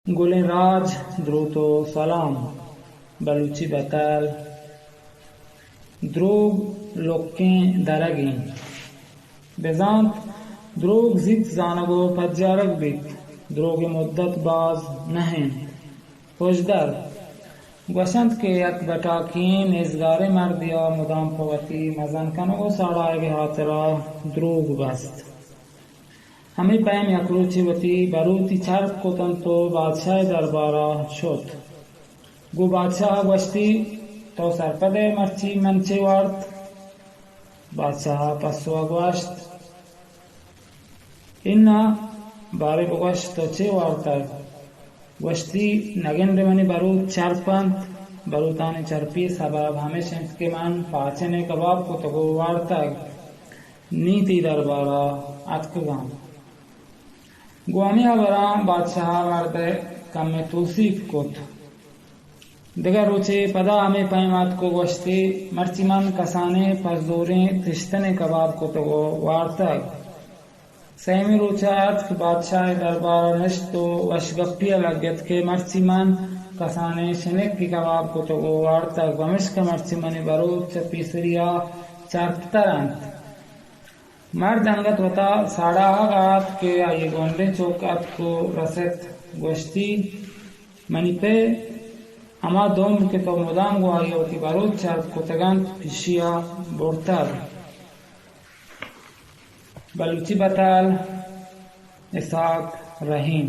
گلیں راج، دروت و سلام۔ بلوچی بتل۔ دروگ لکیں درگیں۔ بزانت، دروگ زیت زانگ و پجارگ بیت۔ دروگ مدت باز نہ انت۔ پژدر۔ گوشنت کہ یک بٹاکیں نیزگاریں مردیا مدام پہ وتی مزن کنگ و ساڑایگ ہاترا دروگ بست۔ ہمے پیم یک روچے وتی بروتی چرپ کتنت و بادشاہ دربارا شت۔ گوں بادشاہ گوشتی، تو سرپدئے مرچی من چے وارت؟ بادشاہ پسوا گوشت، اناں، بارے بگوش تو چے وارتگ؟ گوشتی، نگندئے منی بروت چرپ انت، بروتانی چرپی سبب ہمیش انت کہ من پاچنے کباب کتگ و وارتگ، نی تئی دربارا اتکگاں۔ گوں ہمے ہبراں بادشاہ مرد ء کمے توسیپ کت۔ دگہ روچے پدا ہمے پیم اتک و گوشتی، مرچی من کسانیں پزوریں تشتنے کباب کتگ و وارتگ۔ سیمی روچ ء اتک، بادشاہ ء دربار ء نشت و وشگپی ء لگت کہ مرچی من کسانیں شنکی کباب کتگ و وارتگ، پمشکہ مرچی منی بروت چہ پیسری ء چرپتر انت۔ مرد انگت وتا ساڑاہگ ء ات کہ آئی ء گونڈیں چک اتک و رست، گوشتی، منی پت، ہما دمب کہ تو مدام گوں آئی ء وتی بروت چرپ کتگ انت، پیشی ء برتگ۔ بلوچی بتل، اسحاق رحیم۔